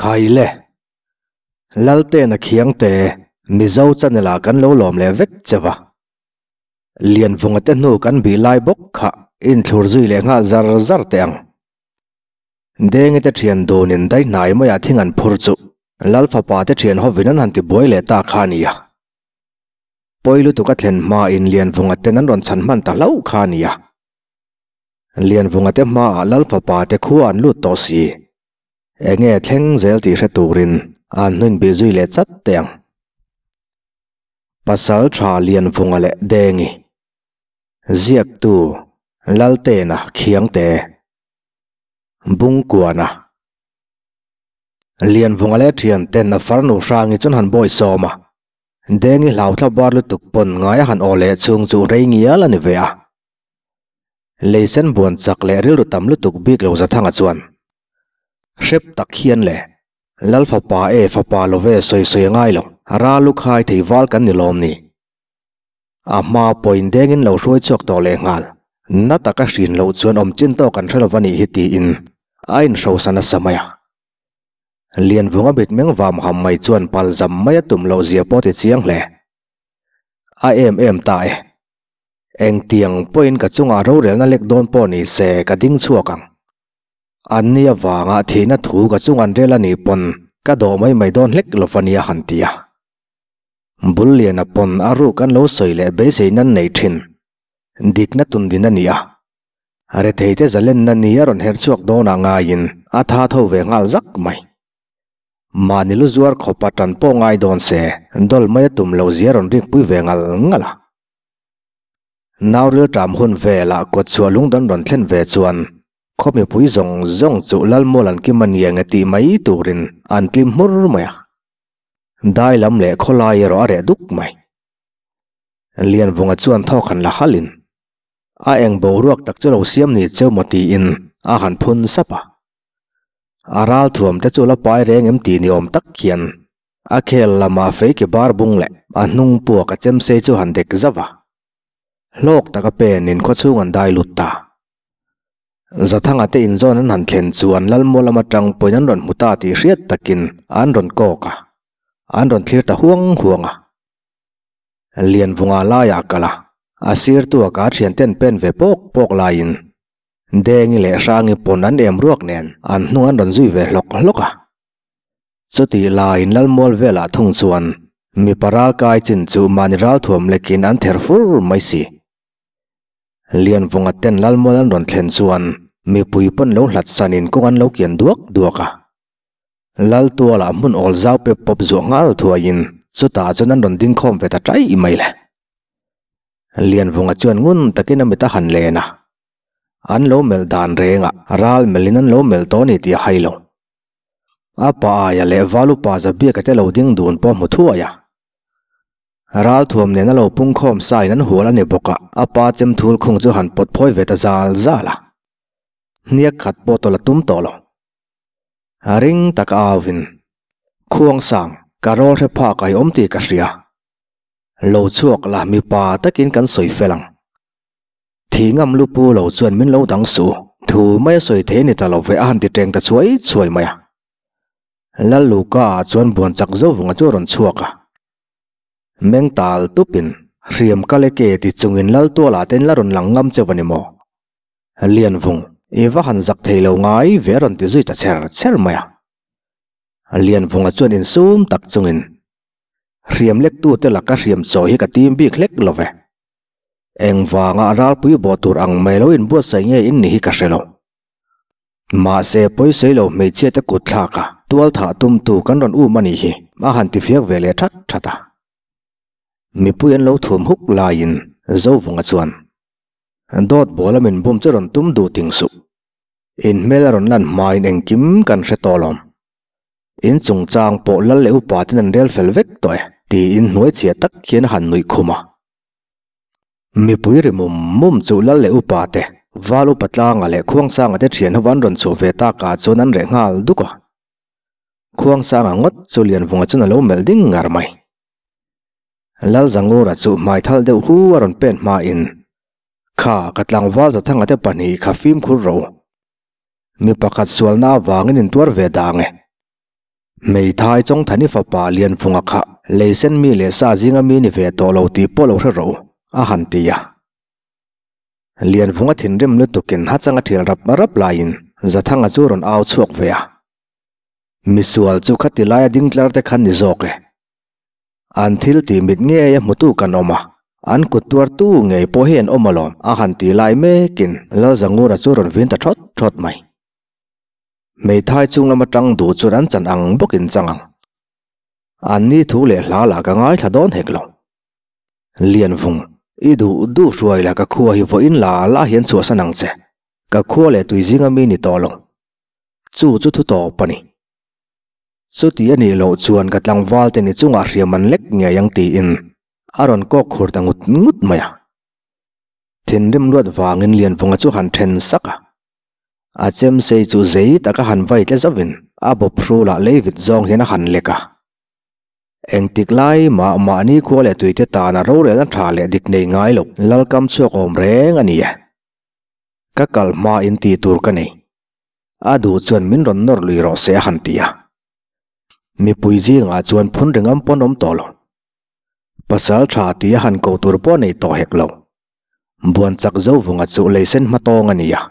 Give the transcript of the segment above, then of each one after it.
Khai le. Laltena Khiangte, Mizo channel ah kan lo lawm leh vek che va. Lianvunga te hnu kan bih lai bawk kha inthlur zui leh nghal zar zar teh ang. Dengi te thian dunin dai hnai maiah thing an phur chu Lal fapa te thian hovin an han ti buai leh ta kha a nia. Pawi lutuk a thlen hmain Lianvunga ten an rawn chhan hman ta hlauh kha a nia. Lianvunga te hmaah Lal fapa te khua an lut tawh si. Enge thleng zel tih hre turin an hnuin bih zui leh chat teh ang. Pasal tha Lianvunga leh Dengi. Ziaktu Laltena Khiangte. Bungkuana. Lianvunga leh thianten a farnu hrangi chuan han bawi sawm a. Dengi hlauthla bar lutuk pawn ngai a han aw leh chhung chu rei ngial a ni ve a. Leisen buan chak leh rilru tam lutuk bik lo Zathanga chuan, Hrep tak hian le, Lal fapa e fapa lo ve sawi sawi a ngai lo, ral lu khai thei val kan ni lawm ni. A hma pawhin dengin lo hruai chhuak tawh leh nghal. Na taka hrin loh chuan awm chin tawk an hre lo va nih hi tiin a inhrosa nasa mai a. Lianvunga mitmeng vam ham mai chuan pal zam mai a tum loh zia pawh ti chiang hle. A em em ta e. Engtiang pawhin ka chungah rorelna lek dawn pawh ni se ka ding chhuak ang. Anni avanga thihna thu ka chung an rel a nih pawn ka dawh mai mai dawn hlek lo va nia han ti a. Bul liana pawn a ruk an lo sawi leh beisei nan nei thin. Dikna tun din a ni a. Retheite zalenna ni a rawn her chhuak dawn ah ngaiin a tha tho ve nghal zak mai. Mahni lu zuar khawpa tan pawh ngai dawn se dawl mai a tum loh zia rawn rikpui ve ngal ngal a. Nauril ṭam hun velah kawtchhuah lungdan rawn thlen ve chuan khaw mipui zawng zawng chu Lalmual an kim a ni eng e tih mai turin an tlim hmur mai a. Dai lam leh khawlai erawh a reh duk mai. Lianvunga chuan thawk han la halin a eng boruak tak chu lo siam ni cheu maw tiin a han phun sap a. A ralthuam te chu la pai reng em tih ni awm tak hian a khel lamah fei ke bar bung leh a hnung puak a chemsei chu han dek zauh a. Hlawk taka penin khawchhung an dai lut ta. Zathanga te inzawn an han thlen chuan Lalmual lama tang pawhin an rawn hmu ta tih hriat takin an rawn kawk a, an rawn thlir ta huang huang a. Lianvunga laiah kal a, a sirtu a ka thianten pen ve pawk pawk laiin Dengi leh Hrangi pawn an em ruak nen an hnung an rawn zui ve hlawk hlawk a. Chutih laiin Lalmual velah thung chuan mipa ralkai chin chu mahni ralthuam lekin an ther fur mai si. Lianvunga ten Lalmual an rawn thlen chuan mipui pawn lo hlat sanin kawng an lo kian duak duak a. Laltualah hmun awl zau pep pawp zuah nghal thuaiin chutah chuan an rawn ding khawm ve ta ṭai mai le. Lianvunga chuan ngun takin a mit a han len a. An lo melh dan rengah ral melhin an lo melh tawh a ni tih a hai lo. A pa aia leh Valupa Zabiaka te lo ding dun pawh hmu thuai a. Ralthuam nen a lo pungkhawm sa in an hual a ni bawk a, a pa chem thul khung chu han pawt phawi ve ta zal zal a. Hniak khat pawh tawlh a tum tawh lo. A ring tak a au in, Khuang sang, ka rawl hre phak a i awm tih ka hria. Lo chhuak la mipa takin kan sawi fel ang. Thi ngam lu pu lo chuan min lo dang suh, thu mai a sawi thei a ni ta lo ve a han ti teng ta chhuai chhuai mai a. Lal Luka ah chuan buan chak zo vunga chu a rawn chhuak a. Meng tal tupin, hriam ka le ke ti chungin lal tualah te in la rawn lang ngam cheu a ni maw? Lianvung, i va han zak thei lo ngai ve a rawn ti zui ta cher cher mai a. Lianvunga chuan insum tak chungin, hriam lektute laka hriam chaw hi ka tim bik hlek lo ve. Engvanga a ralpui bawh tur ang mai lo inbuatsaih nge in ni hi ka hre lo. Mahse, pawisawi lo hmeichhia te kut thlak a, tual thah tumtu kan rawn um a nih hi, a han ti fiak ve leh that that a. Mipui an lo thum huk laiin Zovunga chuan, Dawt bawl a min bum chu rawn tum duh ting suh. In hmel a rawn lan hmain engkim kan hre tawh lawm. In chungchang pawh lal leh upa ten an rel fel vek tawh e, tiin hnuaichhia tak hian a han nuih khum a. Mipui ri mum mum chu lal leh upa te, val upa tlanga leh Khuangsanga te thian ho an rawn chhuah ve takah chuan an reh nghal duk a. Khuangsanga ngawt chu Lianvunga chuan a lo melh ding ngar mai. Lalzangura chu hmaithal deuh hu a rawn pen hmain, Kha, ka tlangval Zathanga te pahnih kha fimkhur ro. Mi pakhat sualna avangin intuar ve dang e. Hmeithai Chawngthani fapa Lianvunga kha leisen mi leh sa zinga mi ni ve tawh lo tih pawh lo hre rawh u, a han ti a. Lianvunga thinrim lutukin hachanga thial rap rap laiin Zathanga chu rawn au chhuak ve a. Misual chu khati laia ding tlar te khan ni zawk e. An thil tih mit ngei a hmutu kan awm a, an kut tuartu ngei pawh hi an awm alawm a han ti lai mekin Lalzangura chu rawn vin ta thawt thawt mai. Hmeithai chung lama tang duh chuan an chan ang bawkin chang ang. An ni thu leh hla lah ka ngaithla dawn hek lo. Lianvung, i duh duh hruai la ka khua hi vawiin la la hian chhuahsan ang che. Ka khua leh tui zinga mi ni tawh lo. Chu chu thu tawp a ni. Chuti a nih loh chuan ka tlangval te ni chungah hriam an lek ngei ang tiin a rawn kawk khur ta ngut ngut mai a. Thinrim luat vangin Lianvunga chu han then sak a. A chem sei chu zei taka han vai tle zauhin a bawp hrulah leivit zawng hian a han lek a. Engtik lai mah mahni khua leh tuite tana rorelna tha leh dik nei ngai lo lalkam chhuak awm reng a ni e. Ka kal hma in tih tur ka nei. A duh chuan min rawn nawr lui rawh se a han ti a. Mipui zingah chuan phun ringam pawn awm tawh lo. Pasal tha tih a han ko tur pawh nei tawh hek lo. Buan chak zo vunga chu leisen hma tawng a ni a.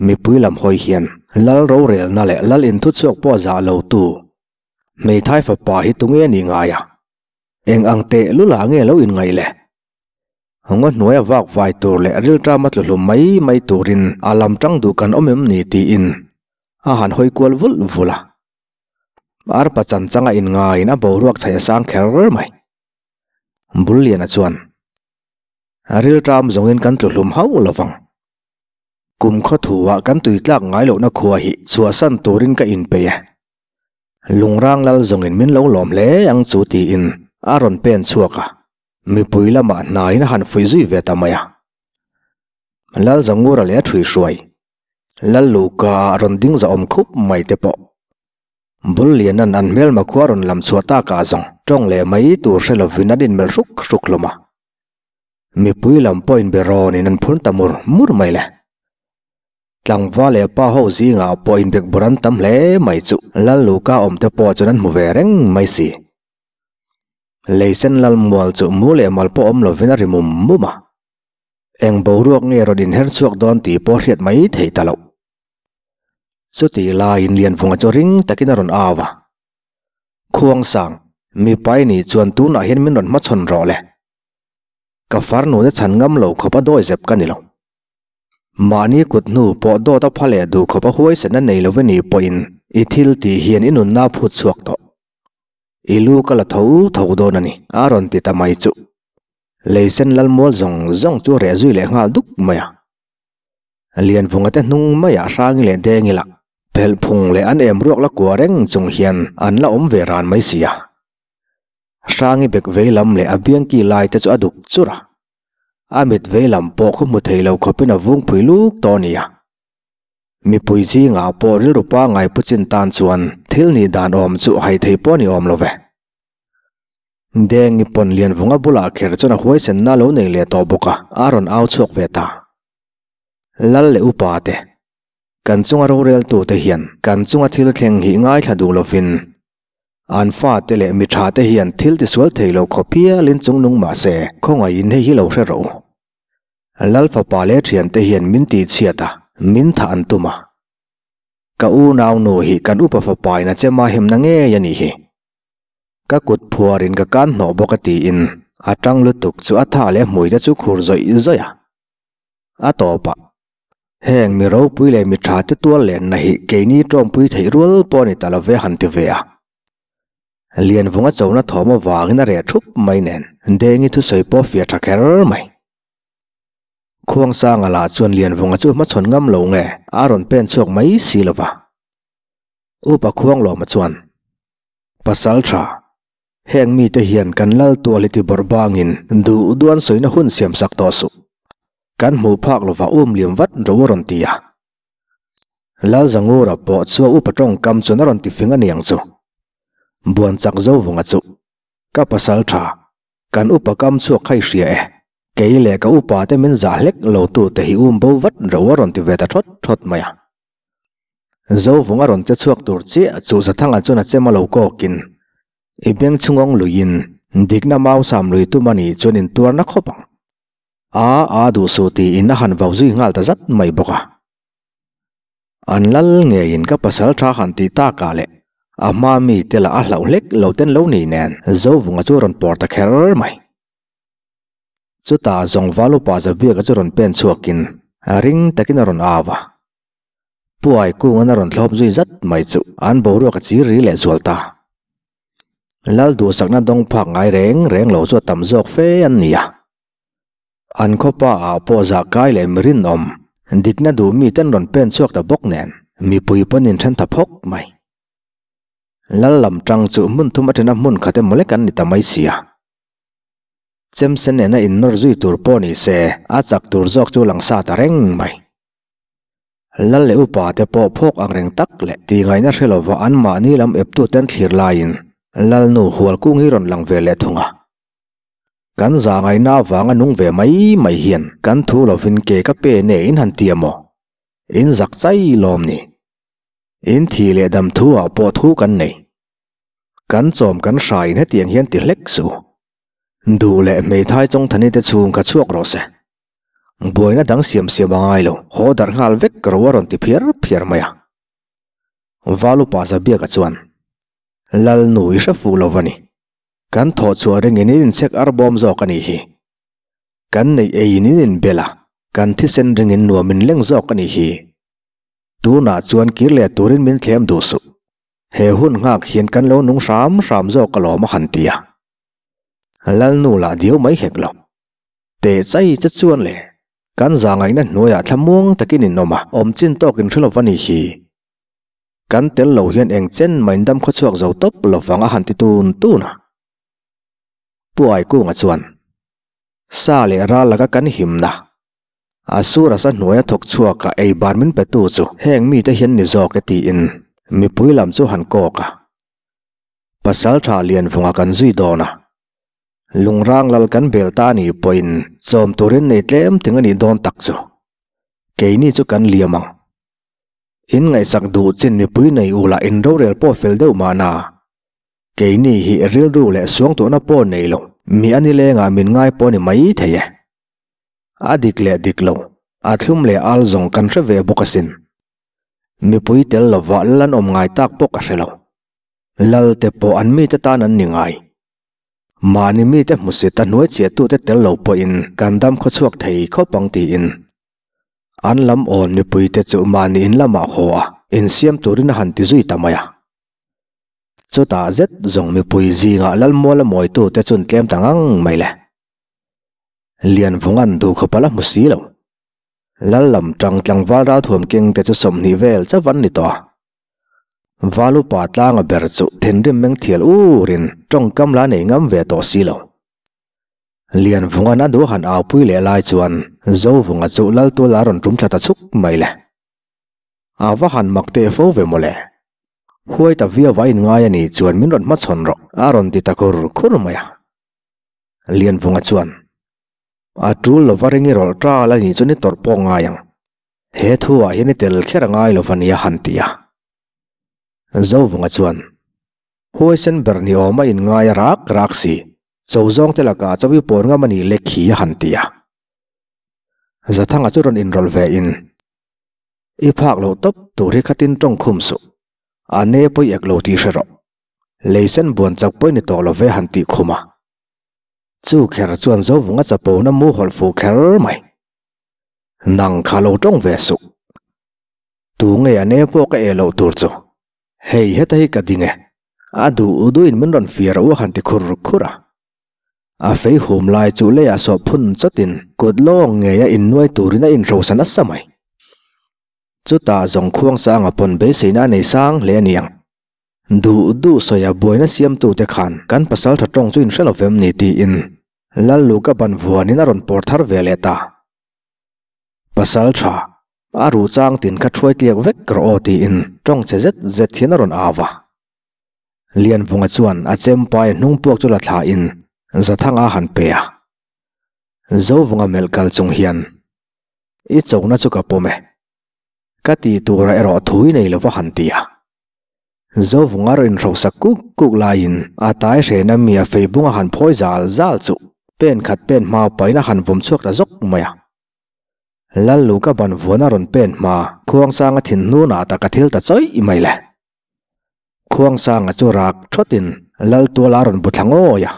Mipui lam hawi hian lal rorelna leh lal inthuchhuak pawh zah lo tu hmeithai fapa hi tunge a nih ngai a? Eng ang teh lula nge lo inngaih le? Ngaw hnuaia vak vai tur leh rilṭama tlu hlum mai mai turin a lam ṭang duh kan awm em ni tiin a han hawi kual vulh vulh a. Arpa chan changa inngaiin a boruak chhaih a sang kher mai. Bulliana chuan, Rilṭam zawngin kan tlu hlum hauh lo vang. Kum khaw thuah kan tui tlak ngai lohna khua hi chhuahsan turin ka inpeih e. Lungrang lal zawngin min lo lawm hle ang chu tiin a rawn pen chhuak a. Mipui lamah hnaiin a han fuih zui ve ta mai a. Lalzangura leh a ṭhuihruai, Lalluka ah rawn ding zahawm khup mai te pawh. Bullianan an hmelma khua rawn lam chhuah takah zawng ṭawng leh mai tur hre lovin an inmelh hruk hruk hlawm a. Mipui lam pawh inbe rawnin an phun ta mur mur mai le. Tlangval leh pa ho zingah pawh inbekbawr an tam hle mai chu Lalluka awmte pawh chuan an hmu ve reng mai si. Leisen Lalmual chu mu leh mal pawh awm lovin a ri mum mum a. Eng boruak nge rawn inher chhuak dawn tih pawh hriat mai thei ta loh. Chutih laiin Lianvunga chu ring takin a rawn au a. Khuangsang, mipa i nih chuan tunah hian min rawn hmachhawn rawh le. Ka farnu te chhan ngam lo khawp a dawi zep ka ni lo. Mahni kut hnu pawh dawt a pha leh duh khawp a huaisenna nei lo i nih pawhin i thil tih hian i nunna a phut chhuak tawh. I lu ka la tho tho dawn a ni, a rawn ti ta mai chu. Leisen Lalmual zawng zawng chu reh zui leh nghal duk mai a. Lianvunga te hnung maiah Hrangi leh Dengi lah phelh phung leh an em ruak la kua reng chung hian an la awm ve ran mai si a. Hrangi bek vei lam leh a biangki lai te chu a duk chur a. A mit vei lam pawh khaw hmu thei lo khawpin a vung phui luk tawh a ni a. Mipui zingah pawh rilru pangngai pu chin tan chuan thil nih dan awm chu hai thei pawh a ni awm lo ve. Dengi pawn Lianvunga bulah kher chuan a huaisenna lo nei leh tawh bawk a, a rawn au chhuak ve ta. Lal leh upa te, kan chunga roreltute hian kan chunga thil thleng hi ngaithla duh lovin an fate leh mi tha te hian thil tisual thei lo khawp hialin chungnung mah se khawngaihin hei hi lo hre rawh u. Lal fapa leh thiante hian min tihchhiat a, min thah an tum a. Ka unau nu hi kan upa fapa in a chema hemna ngei a nih hi. Ka kut phuarin ka kan hnawh bawk a tiin a tang lutuk chu a tha leh hmui te chu khur zawih zawih a. A tawpah, heng mi ropui leh mi tha te tual lenna hi keini tawngpui theih rual pawh a ni ta lo ve han ti ve a. Lianvunga chona thawm avangin a reh thup mai nen Dengi thusawi pawh fiah tha kher mai. Khuangsanga lah chuan Lianvunga chu hmachhawn ngam lo nge a rawn pen chhuak mai si lo va. Upa Khuanglawma chuan, Pasal tha, heng mite hian kan lal tual hi ti bawrh bangin duh duan sawina hun siam sak tawh suh. Kan hmuh phak lova um liam vat ro a rawn ti a. Lalzangura pawh chu a upa tawngkam chuan a rawn ti fing a niang chu. Buan chak zo vunga chu, Ka pasal tha, kan upa kam chhuak kha i hria e. Kei leh ka upa te min zah hlek lo tu te hi um bo vat ro a rawn ti ve ta thawt thawt mai a. Zovung a rawn che chhuak tur chiah chu Zathanga chuan a chem a lo kawkin i beng chhungawng luiin dikna mau sam lui tum a nih chuan intuarna khawp ang. A a duh suh tiin a han vau zui nghal ta zat mai bawk a. An lal ngeiin ka pasal tha han tih takah leh a hma mi te lah a hlauh hlek lo ten lo ni nen Zovunga chu a rawn pawr ta kher mai. Chutah zawngval upa Zabiaka chu rawn pen chhuakin ring takin a rawn au a. Puai kungan a rawn thlawp zui zat mai chu an boruak a chir ri leh zual ta. Lal duhsakna dawng phak ngai reng reng lo chu a tam zawk fe an ni a. An khawpa ah pawh zah kai leh mi rinawm, dikna duh mi ten rawn pen chhuak ta bawk nen mipui pawn in then ta phawk mai. Lal lam tang chu hmun thum atana hmun khat emaw lek an ni ta mai sia. Chemsen nena innawr zui tur pawh ni se a chak tur zawk chu lang sa ta reng mai. Lal leh upa te pawh phawk ang reng tak leh tih ngaihna hre lova anmahni lam eptuten thlir laiin Lalnu Hualkung hi rawn lang ve leh thung a. Kan za ngaihna avanga nung ve mai mai hian kan thu lovin ke ka pe nge in han ti a maw? In zak chai lawm ni. In thi leh dam thu ah pawh thu kan nei. Kan chawm kan hra in hetiang hian ti hlek suh. Duh leh hmeithai chawngthani te chhung kha chhuak rawh se. Buaina dang siam siam a ngai lo, haw darh nghal vek ro a rawn ti phiar phiar mai a. Valupa Zabiaka chuan, Lalnu i hre fuh lo va ni. Kan thawh chhuah ringin in inchhek ar bawm zawk a nih hi. Kan neih eiin in inbel a, kan thisen ringin nuam in leng zawk a nih hi. Tunah chuan kir leh turin min thlem duh suh. He hun nghak hian kan lo nung hram hram zawk alawm a han ti a. Lalnu lah diau mai hek lo. Teh chai che chuan le, kan zahngaihna hnuaiah thlamuang takin in awm a, awm chin tawkin hre lova nih hi. Kan tel lo hian eng chen main dam khawchhuak zo tawp lovang a han ti tun tun a. Pu Aikunga chuan, Sa leh ral laka kan himna, a sur a sa hnuaia thawk chhuaka ei bar min petu chu heng mite hian ni zawk e tiin mipui lam chu han kawk a. Pasaltha Lianvunga kan zui dawn a. Lungrang lal kan bel ta anih pawhin chawm turin nei tlem ting anih dawn tak chu. Keini chu kan liam ang. In ngaihsak duh chin mipui nei u lah in rorel pawh fel deuh mahna. Keini hi rilru leh suangtuahna pawh nei lo, mi a nilengah min ngai pawh ni mai thei e. A dik leh dik lo, a thlum leh al zawng kan hre ve bawk asin. Mipui tel lovah lal an awm ngai tak pawh ka hre lo. Lal te pawh an mite tan an ni ngai. Mahni mite hmusit a hnuai chiahtute tel lo pawhin kan dam khawchhuak thei khawp ang tiin. An lam awn mipuite chu mahni in lamah haw a, insiam turin a han ti zui ta mai a. Chutah zet zawng mipui zingah Lalmuala mawitute chun tlem ta ngang mai le. Lianvunga'n duhkhawp a la hmu si lo. Lal lam tang tlangval ralthuam kengte chu 20 vel chauh an ni tawh a. Valupa tlanga ber chu thinrim meng thial urin tawngkam la nei ngam ve tawh si lo. Lianvunga'n a duh han aupui leh lai chuan Zovunga chu Laltual a rawn tum thla ta chuk mai le. A va han mak teh fo ve mawle. Huai ta viau a inngai a nih chuan min rawn hmachhawn rawh a rawn ti ta khur khur mai a. Lianvunga chuan, A tul lova ring i rawlh tal a nih chuan i tawrh pawh ngai ang. He thu ah hian i tel kher a ngai lova nia han ti a. Zovunga chuan, Huaisen ber ni awm a inngai a rak rak si, cho zawng te lakah chawi pawn ngam a nih lek hi a han ti a. Zathanga chu rawn inrawlh ve in, I phak loh tawp tur hi khatin tawng khum suh, a ne pawi ek lo tih hre rawh. Leisen buan chak pawi ni tawh lo ve han tih khum a. Chu kher chuan Zovunga chapona mu hawlh fuh kher mai. Nang kha lo tawng ve suh. Tu nge a ne pawh ka eh loh tur chu. Hei heta hi ka ding e. A duh duhin min rawn fiar u a han ti khur khur a. A fei hum lai chu leiah sawh phun chawtin kut lawng ngeia innuai turin a inhrosa nasa mai. Chutah zawng khuang sanga pawn beiseina a nei sang hle a ni ang. Duh duh sawia buaina siamtute khan kan pasaltha tawng chu inhre lo vem ni tiin Lalluka ban vuanin a rawn pawr thar ve leh ta. Pasaltha A ruh chang tin kha thuai tliak vek rawh aw tiin tawng che zet zet hian a rawn au a. Lianvunga chuan a chempai hnung puak chu la thlain Zathanga a han pe a. Zovunga melh kal chung hian, I chona chu ka pawm e. Ka tih turah erawh thu i nei lova han ti a. Zovunga rawn inhrosak kuk kuk laiin a tai hrena mi a fei bunga han phawi zal zal chu pen khat pen hma pahin a han vawm chhuak ta zawk mai a. Lallu ka ban vuan a rawn pen hma Khuangsanga thin hnunah tak a thil ta chawih mai le. Khuangsanga chu rak thawtin Laltuala a rawn bu thla ngawi a,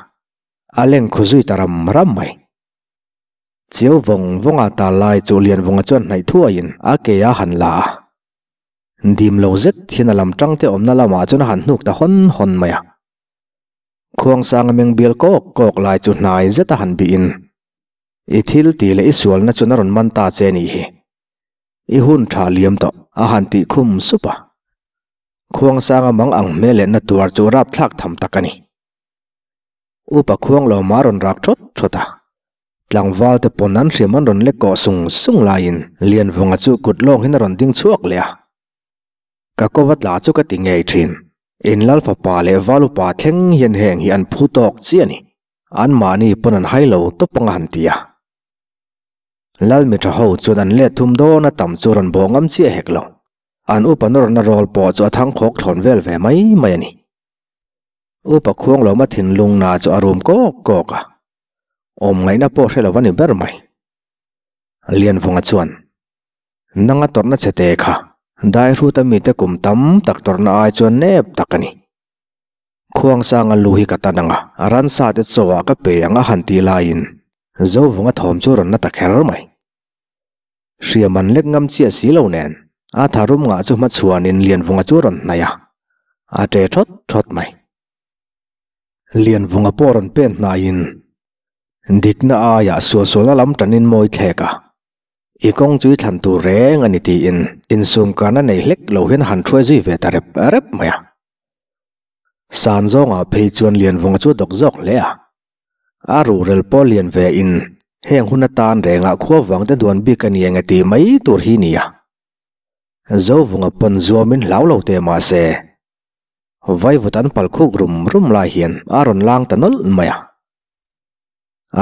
a leng khu zui ta ram ram mai. Chiau vawng vawnga tal lai chu Lianvunga chuan hnaih thuaiin a ke a han la a. Dim lo zet hian a lam tangte awmna lamah chuan a han hnuk ta hawn hawn mai a. Khuangsanga meng bial kawk kawk lai chu hnai zeta han bihin, I thil tih leh i sualna chuan a rawn man ta che nih hi. I hun tha liam tawh, a han tih khum sup a. Khuangsanga mang ang hmel leh na tuar chu rapthlak tham tak a ni. Upa Khuanglawma a rawn rak thawt thawt a. Tlangval te pawn an hriam an rawn lek kawh sung sung laiin Lianvunga chu kut lawng hin a rawn ding chhuak leh a. Ka kova tla chu ka ti ngei thin. In lal fapa leh val upa thleng hian heng hi an phu tawk chiah a ni. Anmahni pawn an hai lo tawp anga han ti a. Lal mitha ho chuan an let thum dawn a tam chu rawn bawh ngam chiah hek lo. An upa nawrna rawl pawh chu a thang khawk thlawn vel ve mai mai a ni. Upa Khuanglawma thinlung na chu a rum kawk kawk a. Awm ngaihna pawh hre lo a ni ber mai. Lianvunga chuan, Nanga tawrhna che te kha, Daihruta mite kum tam tak tawrhna ai chuan nep tak a ni. Khuangsanga lu hi ka tan ang a, ransa te chawah ka pe ang a han tih laiin Zovunga thawm chu rawn na ta kher mai. Hriam an lek ngam chiah si lo nen, a tharum ngah chu hmachhuanin Lianvunga chu rawn hnaih a, a ṭe ṭhawt ṭhawt mai. Lianvunga pawh rawn pen hnaiin dikna aiah sualsualna lam ṭanin mawi thlek a, I kawng chu i thlan tur reng a ni tiin insumkarna nei hlek lo hian a han ṭhuai zui ve ta rep rep mai a. San zawngah phei chuan Lianvunga chu a dawk zawk hle a. A ruhrel pawh lian ve in heng hun atan rengah khua vang te duan bik a ni enge tih mai tur hi nia. Zovunga pawn zuamin hlau lo teh mah se, vaivut an pal khuk rum rum lai hian a rawn lang ta nawlh mai a.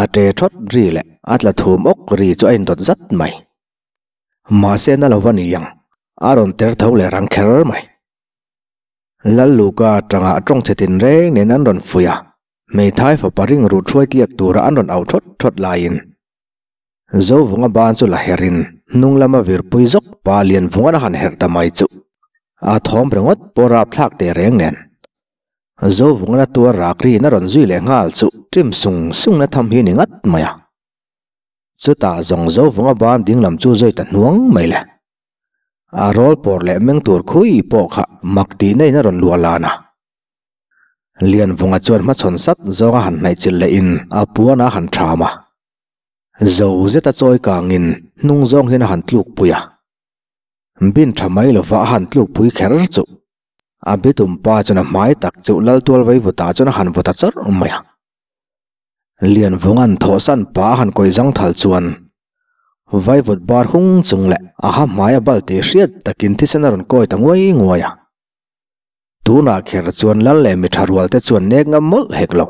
A ṭe ṭhawt ri leh a tla thum awk ri chu a indawt zat mai. Mahse na lo va ni ang, a rawn ter tho leh rang kher mai. Lalluka atanga tawng chhe tinreng nen an rawn fuih a, hmeithai fapa ring ruh thuai tliak tura an rawn auh thawt thawt laiin Zovunga ban chu la herin hnung lama virpui zawk pa Lianvunga'n a han herh ta mai chu a thawm ringawt pawh rapthlak teh reng nen Zovunga'n a tuar rak riin a rawn zui leh nghal chu ṭim sung sungna tham hi ni ngat mai a. Chutah zawng Zovunga ban dinglam chu zui ta hnuang mai le. A rawl pawr leh meng tur khui pawh kha mak tih neiin a rawn luah lan a. Lianvunga chuan hmachhawn sat zawnga han hnaihchilh lehin a puan a han ṭham a. Zo zeta chawi kangin hnung zawng hian a han tlukpui a. Bin ṭha mai lova a han tlukpui kher chu a bitum pa chuan a hmai tak chu Laltual Vaivutah chuan a han vaw ta chawrh mai a. Lianvunga'n thawhsan pa a han kawi zang thal chuan vaivut bar hung chung leh a ha hmai a bal tih hriat takin thisen a rawn kawi ta nguai nguai a. Tunah kher chuan lal leh mi tha rual te chuan nek ngam mawlh hek lo.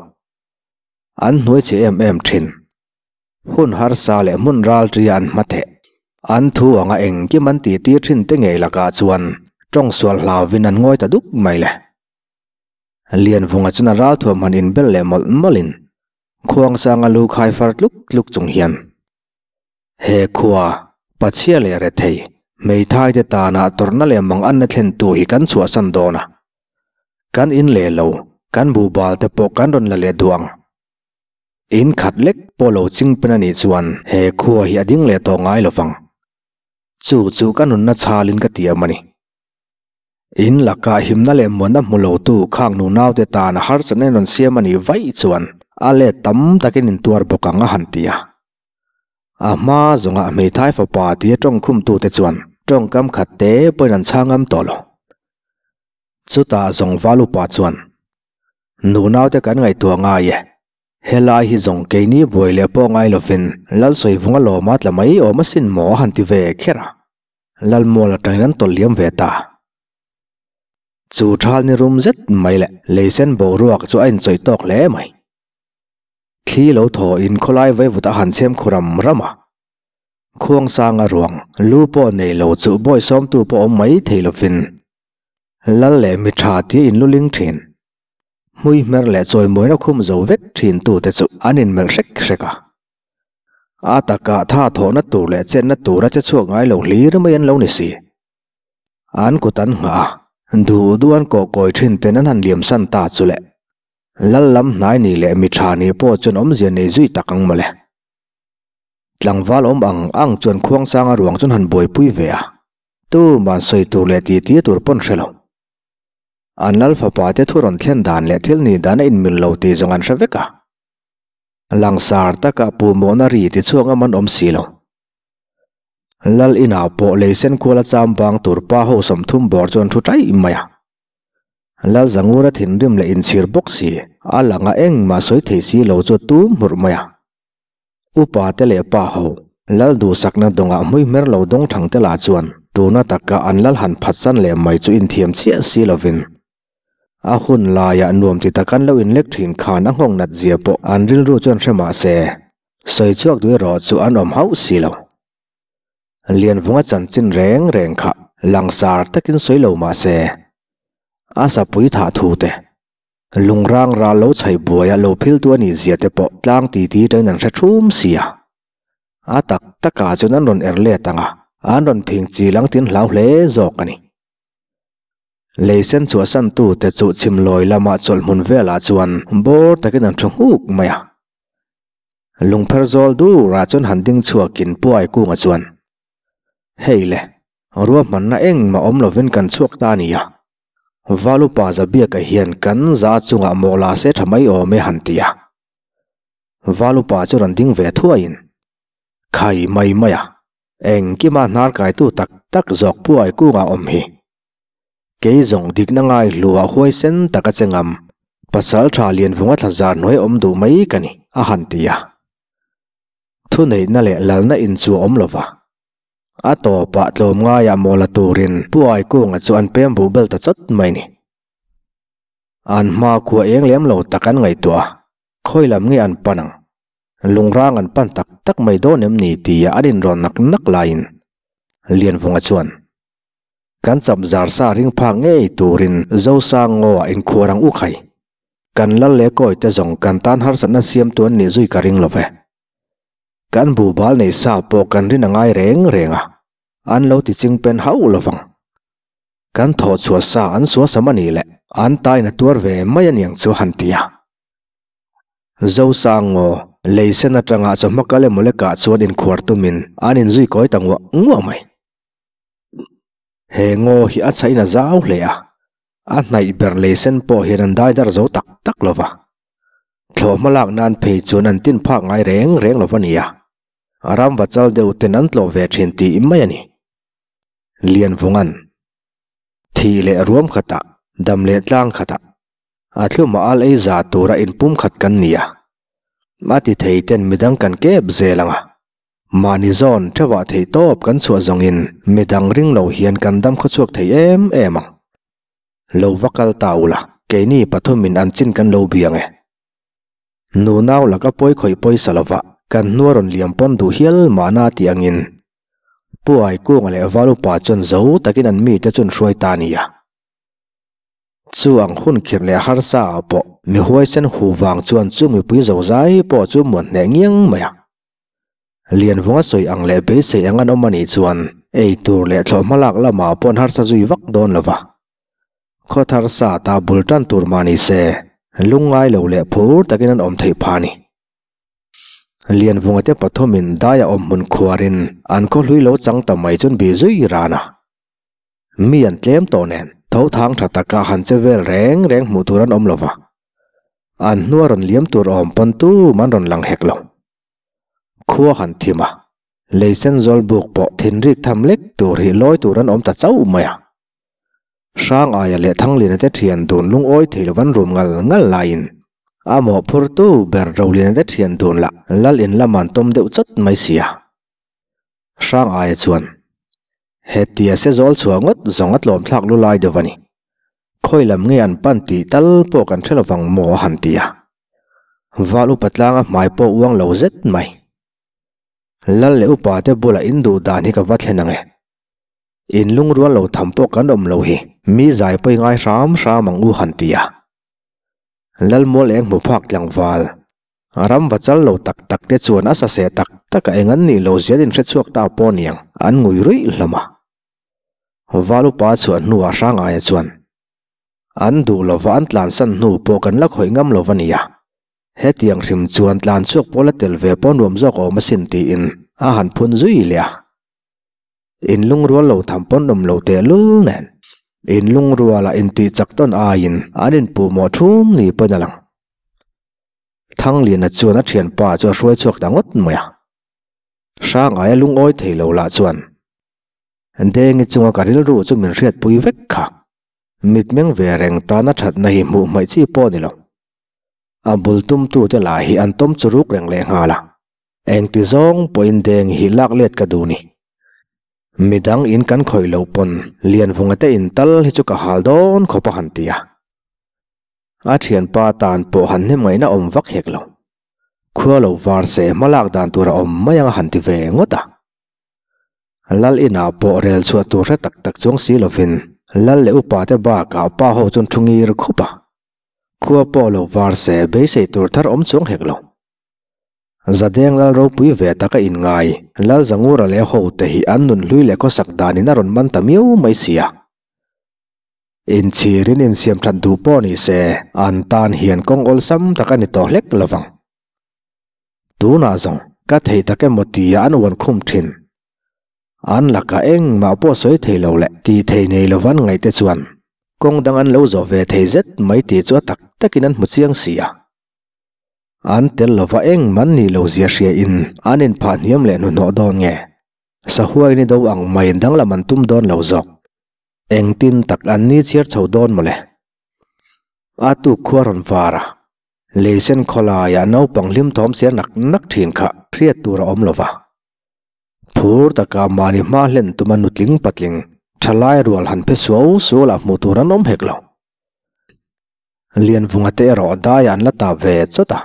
An hnuai chhe em em thin. Hun harsa leh hmun ral ṭia an hma theh. An thu anga engkim an tih tir thin te ngei lakah chuan tawng sual hlauvin an ngawi ta duk mai le. Lianvunga chuan a ralthuam han inbel leh mawlh mawlhin Khuangsanga lu khai far tluk tluk chung hian he khua Pachhia leh Rethei hmeithai te tana tawrhna leh mang anna thlentu hi kan chhuahsan dawn a, kan in leh lo, kan buhbal te pawh kan rawn la leh duh ang. In khat lek pawh lo ching pen a nih chuan he khua hi a ding leh tawh ngai lo vang. Chu chu ka nunna chhalin ka tiam a ni. In lakah himna leh muanna hmu lotu khang nunaute tan a harsatna in rawn siam a nih vaih chuan a let tam takin in tuar bawk ang a han ti a. A hma zawngah hmeithai fapa tia tawngkhumtute chuan tawngkam khat te pawhin an chhang ngam tawh lo. Chutah zawng val upa chuan, Nunaute kan ngaihtuah ngai e. Helai hi zawng keini buai leh pawh ngai lovin Lalsawivunga lawma tla mai awm asin maw a han ti ve kher a. Lalmual atangin an tawlh liam ve ta. Chu thal ni rum zet mai leh leisen boruak chu a inchawih tawk hle mai. Thli lo thaw in khawlai vaivut a han chhem khu ram ram a. Khuangsanga ruang lu pawh nei lo chu bawisawmtu pawh awm mai thei lovin Lal leh mi tha tia inluling thin. Hmui hmer leh chawimawina khum zo vek thin tute chu an inmelh hrek hrek a. A takah tha thawhna tur leh chenna tura che chhuak ngai lo hlir mai an lo ni si. An kut an nghah a, duh duh an kawh kawi thin ten an han liam san ta chu le. Lal lam hnai ni leh mi tha ni pawh chuan awmzia nei zui tak ang mawle. Tlangval awm ang ang chuan Khuangsanga ruang chuan han buaipui ve a, tuman sawi tur leh titi tur pawn hre lo. An lal fapa te thu rawn thlen dan leh thil ni dan a inmil lo tih zawng an hre vek a. Langsar taka puhmawhna ri ti chhuak ngam an awm si lo. Lal inah pawh leisen kuala cham bang tur pa ho 30 bawr chuan thu ṭaih mai a. Lal Zangura thinrim leh inchhir bawk si, a langa engmah sawi thei si lo chu a tum hmurh mai a. Upa te leh pa ho, Lal duhsakna dawngah hmui hmer lo dawng thang te lah chuan tuna taka an lal han phatsan leh mai chu inthiam chiah si lovin a hun laiah nuam ti tak an lo inlek thin khan a nghawng nat zia pawh an rilru chuan hre mah se, sawi chhuak duh erawh chu an awm hauh si lo. Lianvunga chanchin reng reng kha langsar takin sawi lo mah se, a sapui thah thu te, Lungrang ral lo chhai buaia lo philtu a nih zia te pawh tlang titi ṭain an hre ṭhum si a. A tak takah chuan an rawn er let ang a, an rawn phing chi lang tin hlau hle zawk a ni. Lei sen chhuahsantu te chu chhimlawi lama chawlh hmun velah chuan bawr takin an ṭhu nghuk mai a. Lungpher zawl durah chuan han ding chhuakin Puai Kunga chuan, Hei le, ruahmanna engmah awm lovin kan chhuak ta a ni a. Valupa Zabiaka hian kan za chungah mawhla se tha mai awm e han ti a. Valupa chu rawn ding ve thuaiin, Khai mai mai a, engkima hnar kaitu tak tak zawk puai kungah awm hi. Kei zawng dikna ngai hluah huaisen tak a che ngam, pasal tha Lianvunga thla zar hnuai awm duh mai ka ni, a han ti a. Thuneihna leh lalna inchu a awm lova. A tawpah tlawmngaiah mawla turin Pu Aikunga chu an pem buh bel ta chawt mai ni. An hma khua eng lem lo tak an ngaihtuah a, khawi lam nge an pan ang? Lungrang an pan tak tak mai dawn em ni tia an inrawn nak nak laiin Lianvunga chuan, Kan chap zar sa ring phak ngei turin Zosang ngaw ah inkhuar ang u khai. Kan lal leh kawi te zawng kan tan harsatna siamtu an nih zui ka ring lo ve. Kan buhbal nei sa pawh kan rin a ngai reng reng a, an lo ti ching pen hauh lo vang. Kan thawh chhuah sa an suah sam a nih leh an tain a tuar ve mai a niang chu han ti a. Zosangaw, lei sen atanga chawhma kal emaw lekah chuan inkhuar tumin an inzui kawi ta nguah nguah mai. He ngaw hi a chhain a zau hle a, a hnaih ber lei sen pawh hian an dai dar zo tak tak lo va. Thlawh hma lak nan phei chuan an tin phak ngai reng reng lo va nia. Ram va chal deuh ten an tlawh ve thin tih mai a ni. Lianvungan. Thih leh ruam khatah, dam leh tlang khatah. A thlumah al ei za tura inpum khat kan ni a. A ti thei ten midang kan kep zel ang a. Mahni zawn theuhah theih tawp kan chhuah zawngin midang ring lo hian kan dam khawchhuak thei em em ang. Lo va kal ta ula, keini pathumin an chin kan lo biang e. Nunau laka pawi khawih pawisa lova kan hnua rawn liam pawn duh hial mahna tih angin Pu Aikunga leh Val upa chuan zo takin an mite chu an hruai ta a ni a. Chu ang hun khirh leh harsa ah pawh mi huaisen hu vang chuan chu mipui zo zai pawh chu muan hneh ngiang mai a. Lianvunga sawi ang leh beisei ang an awm a nih chuan ei tur leh thlawh hmalak lamah pawh an harsa zui vak dawn lo va. Khaw thar sa ta bul tan tur mah ni se, lungngai lo leh phur takin an awm theih phah a ni. Lianvunga te pathumin daia awm hmun khuarin an khaw hlui lo chang ta mai chuan bih zui ran a. Mi an tlem tawh nen tho thang tha taka han che vel reng reng hmuh tur an awm lo va. An hnua rawn liam tur awm pawn tum an rawn lang hek lo. Khua han thim a, lei sen zawl buk pawh thinrik tham lek tur hi lawi tur an awm ta chauh mai a. Hrang aia leh Thangliana te thian dun lungawi thei lo an rum ngal ngal laiin a mawhphurtu ber Roliana te thian dun lah lal in lam an tawm deuh chawt mai si a. Hrang aia chuan, Hetia se zawl chhuah ngawt zawng a tlawm thlak lu lai deuh a ni. Khawi lam nge an pan tih tal pawh kan hre lovang maw a han ti a. Val upa tlanga hmai pawh uang lo zet mai. Lal leh upa te bulah in duh dan hi ka va thlen ang e. In lungrual lo tham pawh kan awm lo hi mi zai pawi ngai hram hram ang u han ti a. Lalmual eng hmu phak tlangval, ram va chal lo tak tak te chuan a saseh tak tak a eng an nih lo zian in hre chhuak ta pawh niang an ngui ruih hlawm a. Val upa chhuah hnuah Hrangaia chuan, An duh lova an tlansan hnu pawh kan la khawih ngam lo va nia. Hetiang hrim chuan tlan chhuak pawh la tel ve pawh nuam zawk awm asin tiin a han phun zui leh a. In lungrual lo tham pawn awm lo tehlul nen in lungruala intih chak tawn aiin an inpuh mawh thum ni pawhin a lang. Thangliana chuan a thianpa chu a hruai chhuak ta ngawt mai a. Hrangaia lungawi thei lo lah chuan Dengi chunga ka rilru chu min hriatpui vek kha. Mitmeng ve reng tana thatna hi hmuh hmaih chi pawh a ni lo. A bul tumtute lah hi an tawm chu ruk reng leh nghal a, engti zawng pawhin deng hi lak let ka duh ni. Midang in kan khawih loh pawn Lianvunga te in tal hi chu ka hal dawn khawp a han ti a. A thianpa tan pawh han hnem ngaihna awm vak hek lo. Khua lo var se hma lak dan tur a awm mai ang a han ti ve ngawt a. Lal inah pawh rel chhuah tur hre tak tak chuang si lovin Lal leh upa te bakah pa ho chuan thu ngir khup a. Khua pawh lo var se beisei tur thar awm chuang hek lo. Zadeng lal ropui ve taka inngai Lal Zangura leh hote hi an nun hlui leh khawsak danin a rawn man ta miau mai sia. Inchhirin insiam that duh pawh ni se an tan hian kawng awlsam tak a ni tawh hlek lo vang. Tunah zawng ka thei tak emaw tia an uan khum thin. An lakah engmah pawh sawi thei lo leh ti thei nei lova an ngaihte chuan kawng dang an lo zawh ve thei zet mai tih chu a tak takin an hmu chiang si a. An tel lova engmah an nih lo zia hria in an inphah hniam leh hnuhnawh dawn nge? Sahuain i do ang maiin danglam an tum dawn lo zawk. Engtin tak an ni chhiar chho dawn mawle? A tuk khua rawn var a, leisen khawlaiah naupang hlim thawm siar nak nak thin kha hriat tur a awm lova. Phur taka mahni hma hlen tuma nutling patling thalai rual han phe suau sual ah hmuh tur an awm hek lo. Lianvunga te erawh daiah an la tap ve chawt a.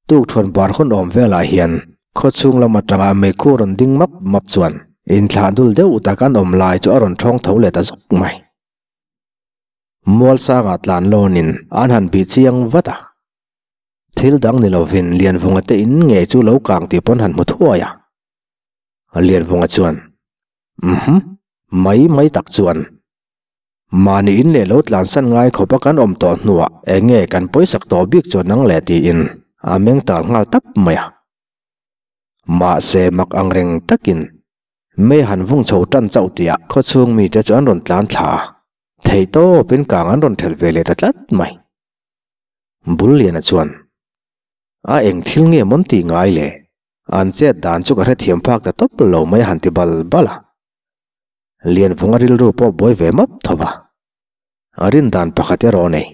Tukthuan bar hun awm velah hian khawchhung lam atanga meikhu rawn ding map map chuan inthlah dul deuh tak an awm lai chu a rawn thawng tho leh ta zawk mai. Mualsanga tlan lawnin an han bih chiang vat a. Thil dang ni lovin Lianvunga te in ngei chu lo kang tih pawn han hmu thuai a. Lianvunga chuan, Umm, mai mai tak chuan. Mahni in leh lo tlansan ngai khawpa kan awm tawh hnuah eng nge kan pawisak tawh bik chuan nang le tiin a meng tal nghal tap mai a. Mahse mak ang reng takin mei han vung chho tan chauh tihah khawchhung mite chu an rawn tlan thla a, theihtawpin kang an rawn thelh ve leh ta tlat mai. Bulliana chuan, A eng thil nge mawn tih ngai le? An chet dan chu ka hrethiam phak ta tawp lo mai a han ti bal bal a. Lianvunga rilru pawh buai ve map tho va. A rin dan pakhat erawh a nei.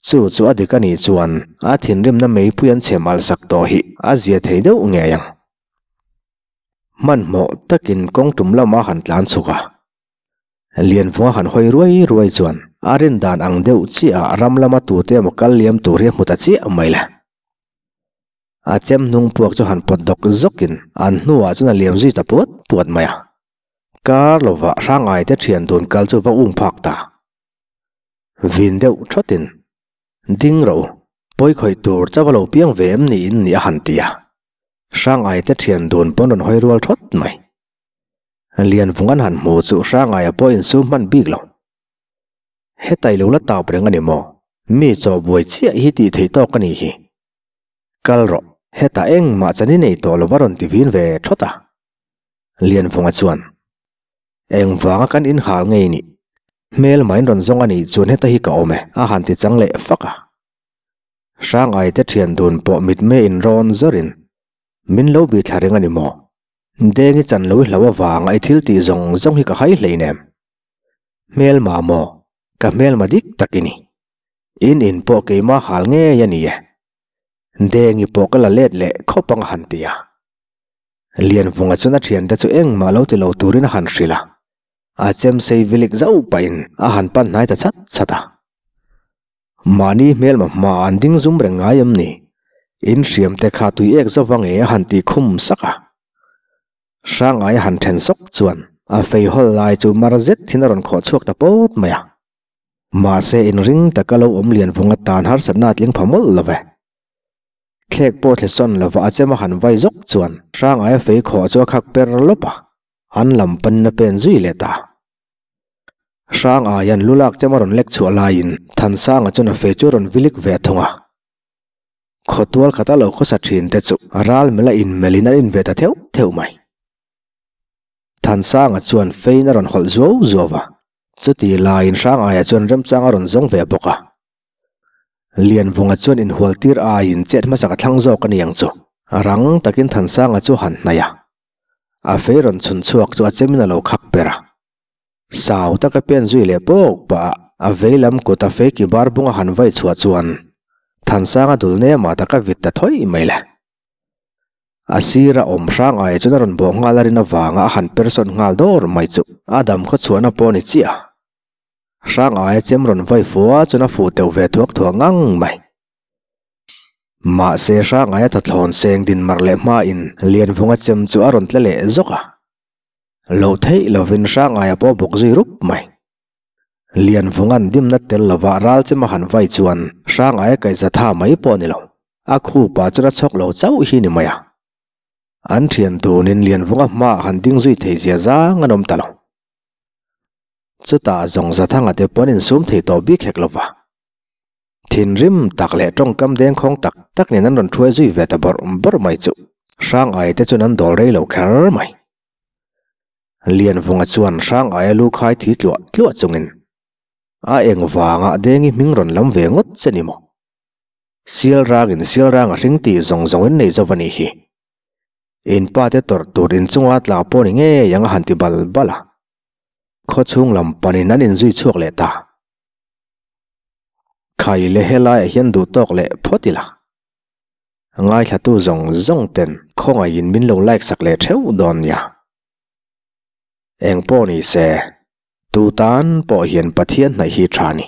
Chu chu a dik a nih chuan a thinrimna meipui an chhem alh sak tawh hi a zia thei deuh ngei ang. Hmanhmawh takin kawng tum lama han tlan chhuk a. Lianvunga han hawi ruai ruai chuan a rin dan ang deuh chiah ram lama tute emaw kal liam tur hi a hmu ta chiah mai le. A chem hnung puak chu han pawt dawk zawkin an hnuah chuan a liam zui ta puat puat mai a. Kar lovah Hrangai te thian dun kal chu va um phak ta. Vin deuh thawtin, Ding ro, pawi khawih tur chauh a lo piang ve em niin ni a han ti a. Hrangai te thian dun pawn rawn hawi rual thawt mai. Lianvung an han hmu chu Hrangaia pawh insum hman bik lo. Hetai lo la tap reng a ni maw? Mi chaw buai chiah hi tih theih tawk a nih hi. Kal rawh, hetah engmah chan i nei tawh lo va rawn ti vin ve thawt a. Lianvunga chuan, Engvanga kan inhal ngei nih? Hmelma in rawn zawng a nih chuan heta hi ka awm e, a han ti chang leh fak a. Hrangaia te thian dun pawh mitmei inrawn zawrin, Min lo bih thla reng a ni maw? Deng i chan lo i hlo avanga i thil tih zawng zawng hi ka hai hlei nem. Hmelma maw? Ka hmelma dik tak i ni. In in pawh keimah hal ngei a ni e. Deng i pawh ka la let leh khawp ang a han ti a. Lianvunga chuan a thiante chu engmah lo ti lo turin a han hrilh a. A chem sei vilik zauh pahin a han pan hnai ta chat chat a. Mahni hmelma hma an ding zum reng ngai em ni? In hriam te kha tui ek zo va nge a han tih khum sak a. Hrangai a han then sawk chuan a fei hawl lai chu mar zet thin a rawn khawh chhuak ta pawt mai a. Mahse inring taka lo awm lian vung atan harsatna a tling pha mawlh lo ve. Thlek pawh thle sawn lova a chem a han vai zawk chuan Hrangaia fei khawh chu a khak per lawp a, an lam panin a pen zui leh ta. Hrangaia'n lu lak chem a rawn lek chhuah laiin Thansanga chuan a fei chu a rawn vilik ve thung a. Khawtual khata lo khawsa thin te chu ral mela inmelhin an inve ta theuh theuh mai. Thansanga chuan fein a rawn hawlh zuau zuau va, chuti laiin Hrangaia chuan remchang a rawn zawng ve bawk a. Lianvunga chuan inhual tir aiin chet hmasa ka thlang zawk a ni ang chu. Rang takin Thansanga chu han hnaih a, a fei rawn chhun chhuak chu a chemin a lo khak ber a. Sau taka pen zui leh pawk pah a vei lam kut a fei ki bar bunga han vai chhuah chuan Thansanga dul nemah tak a vit ta thawih mai le. A sira awm hrang aia chuan a rawn bawh nghal a rin avanga a han per sawn nghal dawr mai chu a dam khaw chhuahna pawh a ni chiah. Hrang aia chem rawn vai fua chuan a fuh teuh ve thuak thuak ngang mai. Mahse hrang aia thathlawn seng din mar leh hmain Lianvunga chem chu a rawn tle leh zawk a. Loh theih lovin Hrangaia pawh bawk zui rup mai. Lianvunga'n dimna tel lova ral chem a han vai chuan Hrangaia kaihza tha mai pawh a ni lo. A khupa chuan a chhawk lo chauh hi ni mai a. An thian tunin Lianvunga hmaah han ding zui thei zia zang an awm ta lo. Chutah zawng Zathanga te pawh an insum thei tawh bik hek lova. Thinrim tak leh tawngkam dengkhawng tak tak nen an rawn thuai zui ve ta bawrh bawrh mai chu Hrangaia te chuan an dawl rei lo kher mai. Lianvunga chuan Hrangaia lu khai thi tluah tluah chungin a eng vangah dengi hming rawn lam ve ngawt che ni maw? Sial rangin sial rang a hring tih zawng zawngin nei zo va nih hi. In pa te tawrh tur inchunga tla pawh ni ngei ang a han ti bal bal a. Khawchhung lam panin an inzui chhuak leh ta. Khai leh helaiah hian duh tawk leh phawt ila. Ngaithlatu zawng zawng ten khawngaihin min lo like sak leh theuh dawn nia. Eng pawh ni se, tu tan pawh hian Pathian hnaih hi tha ni.